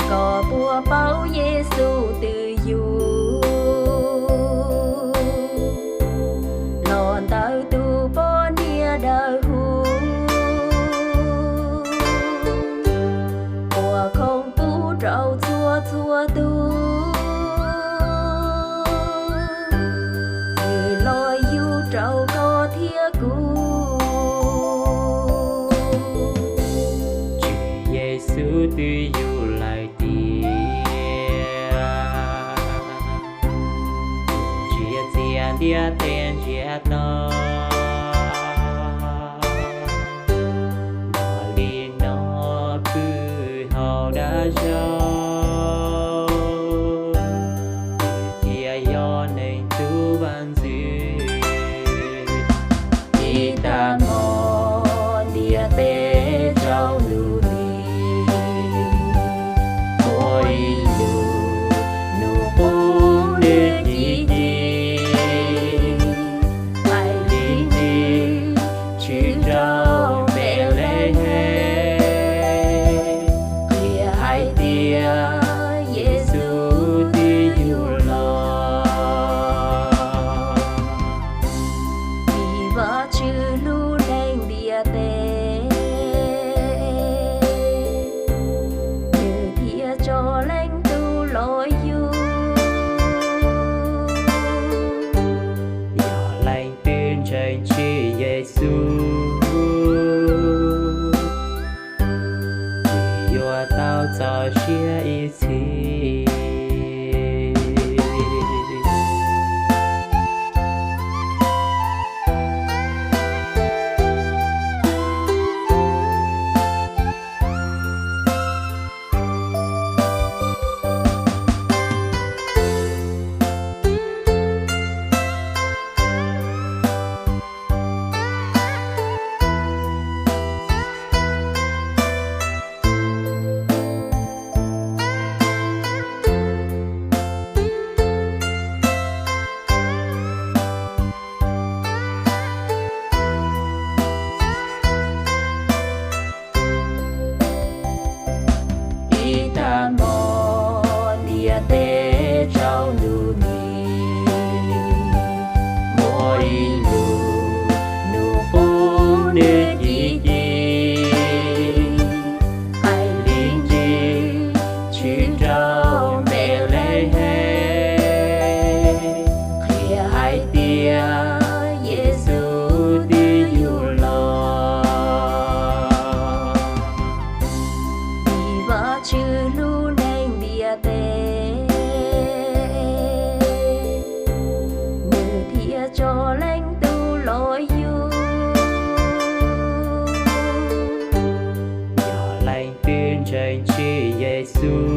Koj puas paub Yexus twj yug los ntawm tus poj niam dawb huv uas khoom pub rau txhua txhua tus, nws los yug rau koj thiab kuv. Tswv Yexus twj yug lawm tiag, tsis txiav ntiaj teb ntsiag to. Los li no pw hauv dab zaug, thiaj yog neeg tus vaj ntxwv. Ib tag hmo ntiaj teb tsaus ntuj li, muaj ib lub nus qub nws ci ci, hais li ntsis tshwm rau Npelehees, qhia hais tias Yexus twb yug los. Vim Vajtswv hlub neeg ntiaj teb, nws thiaj tso leej tub los yug. Yog leej twg ntseeg Tswv Yexus, yuav tau txaus siab ib txhis. Ib tag hmo ntiaj teb tsaus ntuj li, muaj ib lub nus qub nws ci ci, hais li ntsis tshwm rau Npelehees, qhia hais tias Yexus twb yug los. Vim Vajtswv hlub neeg ntiaj teb, nws thiaj tso leej tub los yug. Yog leej twg ntseeg Tswv Yexus,